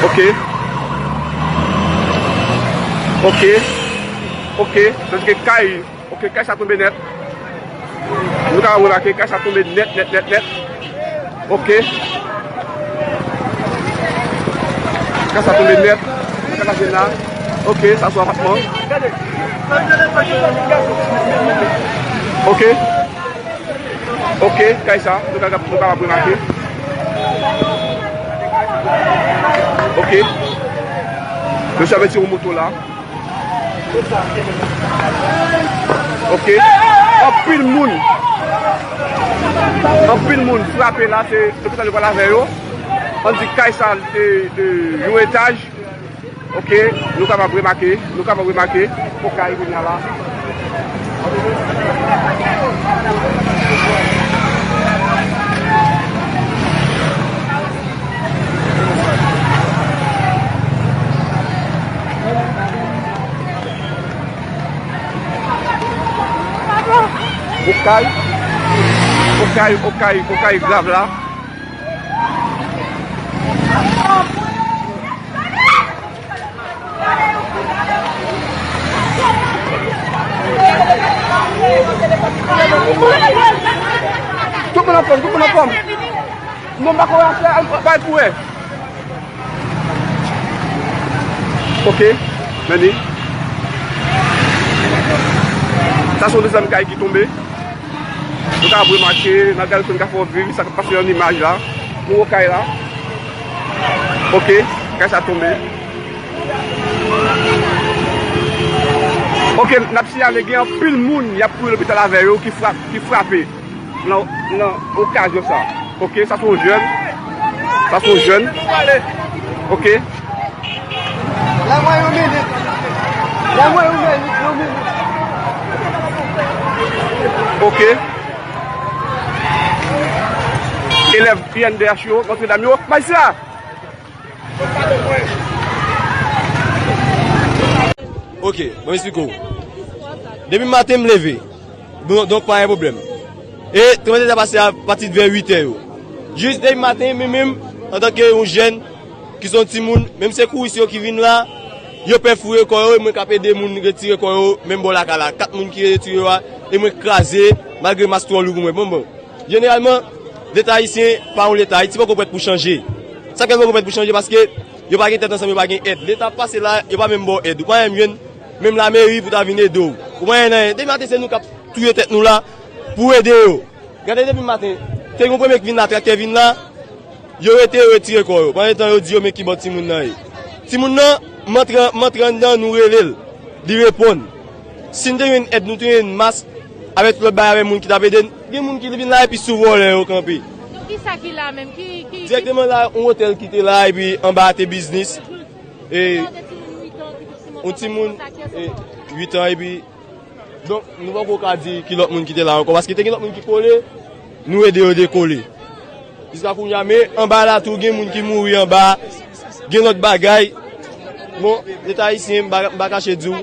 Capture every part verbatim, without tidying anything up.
Ok. Ok. Ok. Sa se kay. Ok, kay sa tonbe nèt. Nou ka remake, kay sa tonbe nèt, nèt, nèt, nèt. Ok. Kay sa tonbe nèt. Nan kay la jwenn la. Ok, sa sou apatman. Ok. Ok, kay sa, nou ka, nou ka remake. Ok. Mesye ap retire yon moto la. Ok. Anpil moun. Anpil moun frape la, se lopital yo pral avè yo. Ann di kay sa, se, e, yon etaj. Ok, nou kapab remake, nou kapab remake. Fo kay kounye a la. Okay, okay, okay, okay, grav la. Tout moun anfòm, tout moun anfòm. Non, m pa kwè afè a, bay pou wè. Ok, men li. Sa se yon dezyèm kay ki tonbe. Nou ka remake, n ap gade si n ka fè w viv sa k ap pase an imaj la. Nou wè kay la. Ok, kay sa tonbe. Ok, n ap siyale gen anpil moun y ap kouri lopital avè yo ki frap-, ki frape nan, nan okazyon sa. Ok, sa se yon jèn. Sa se yon jèn. Ok. Ba mwen yon minit. Ba mwen yon minit, yon minit. Ok. Elèv I N D H yo, Notre Dame yo, majistra! Ok, bon, esplike w. Depi maten m leve. Bon, donk, pa gen pwoblèm. E tranblemanntè sa pase apati de vè uit è yo. Jis depi maten, mwen menm, antanke yon jèn, ki se yon timoun, menm se kouris yo ki vin la, yo pè foure kò yo, e mwen k ap ede moun retire kò yo, menm bò lakay la. Kat moun ki retire yo a, e mwen k kraze, malgre mas twò lou pou mwen. Bon, bon. Jeneralman, Leta ayisyen pa yon Leta. Ayiti poko prèt pou chanje. Sa k fè l poko prèt pou chanje, paske yo pa gen tèt ansanm, yo pa gen èd. Leta ap pase la, yo pa menm ba w èd. Ou pa janm jwenn menm lameri pou ta vin ede w. Ou pa gen anyen. Depi maten, se nou k ap touye tèt nou la pou ede yo. Gade depi maten, te gen yon premye k vin la, traktè vin la, yo rete, yo retire kò yo. Pandan tan, yo di yo men ki bò timoun nan ye. Timoun nan, m antre, m antre anndan, nou rele l. Li reponn. Si n te jwenn èd, nou te jwenn mas, avèk lòt bagay, avèk moun ki t ap ede n. Gen moun ki vin la epi sou vòlè yo kanpe. Donk, kisa ki la menm? Ki, ki, ki Dirèkteman la, yon otèl ki te la, epi anba a te biznis. E yon timoun, e, uit an, epi Donk, nou poko ka di ki lòt moun ki te la ankò, paske te gen lòt moun ki kole, nou ede yo dekole. Jiska kounye a, men anba la tou, gen moun ki mouri anba, gen lòt bagay. Bon, Leta ayisyen, m pa, m pa kache di w,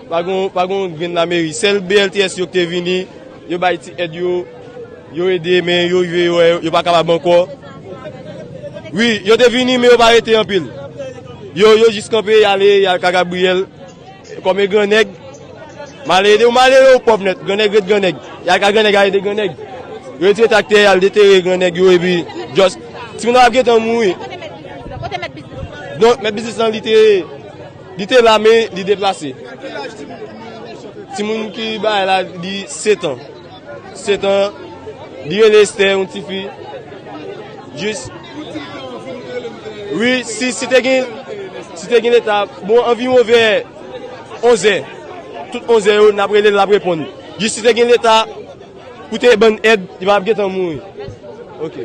pa gon, pa gon grenn lameri. Sèl B L T S yo ki te vini, yo bay ti èd yo, yo ede, men yo rive, yo, yo pa kapab ankò. Wi, yo te vini, men yo pa rete anpil. Yo, yo jis kanpe, y ale, y al ka Gabriyèl. Kòm e grannèg, m al ede w, m al ede w pwòp nèt. Grannèg ret grannèg. Y al ka grannèg, al ede grannèg. Yo retire traktè, y al detere grannèg yo, epi just, timoun nan ap gentan mouri. Kote mèt biznis lan? Kote mèt biznis lan? Non, mèt biznis lan, li te, li te la, men li deplase. Timoun ki bay la, li sèt an. Sèt an, li rele Esther, yon tifi. Jis. Wi, si, si te gen, si te gen Leta, bon, anviwon vè onz è. Tout onz è yo, n ap rele l, l ap reponn. Jis si te gen Leta pou te ban n èd, li pa t ap gentan mouri. Ok.